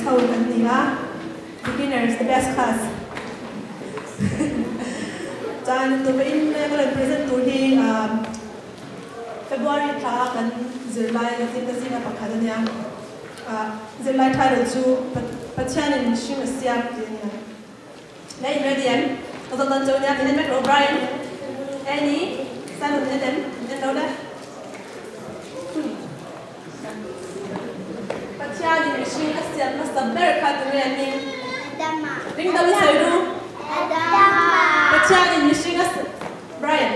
ho kan ni a, beginners the best class. Chuan tupain ka rawn present tur hi February thla a kan zirlai zirna zinga pakhat a nia. Zirlai title chu Pathianin mihring a siam tih a nia. Na in ready em? Ka zawt dawn cheu nia, min en vek rawh Brian, Annie, Simon min en em? Min en lo le. Pathianin mihring a siam hmasa ber kha tunge a hming? Adama. Ring dang i sawi ru. Adama. Pathianin mihring a Brian.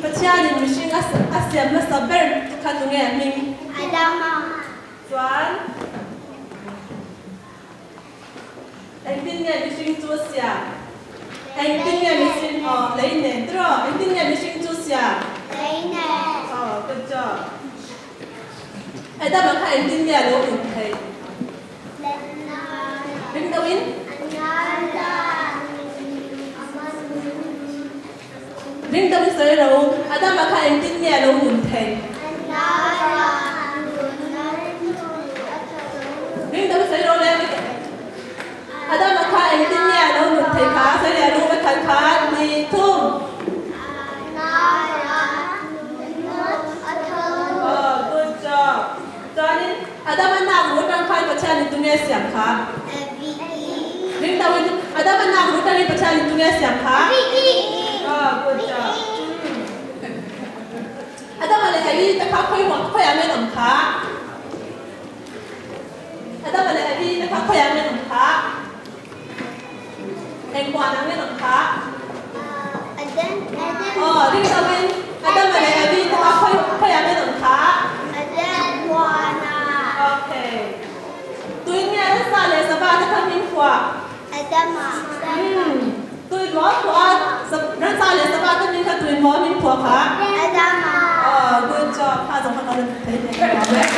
Pathianin mihring a a siam hmasa ber kha tunge a hming? Adama. Chuan Engtin nge mihring chu a siam? Engtin nge mihring aw lei nen tiraw? Engtin nge mihring chu siam? Lei nen. Aw good job. Adama kha engtin nge a lo nun theih? Ring deuhin. Ring deuhin sawi ro. Adama kha engtin nge a lo nun theih? Ring deuhin sawi ro le. Adama kha engtin nge a lo nun theih kha? Sawi leh ru vek khan khat, hnih, thum. Aw, good job. Chuanin Adama nak ru atang khan Pathianin tunge siam kha? Ring deuhin Adama nak ru atangin Pathianin tunge siam kha? Aw, good job. Adama leh Evi te kha khawi khawiah nge an awm kha? Adama leh Evi te kha khawiah nge an awm kha? Eng huanah nge an awm kha? Aw, ring deuhin Adama leh Evi te kha khawi khawiah nge an awm kha? Okay. Tuin nge ransa leh sava te kha hming phuah? Umm, tuin maw phuah a, ransa leh sava te hming kha tuin maw hming phuah kha? Aw, good job. Kha zawng kha ka rawn thei hle ka lawm e.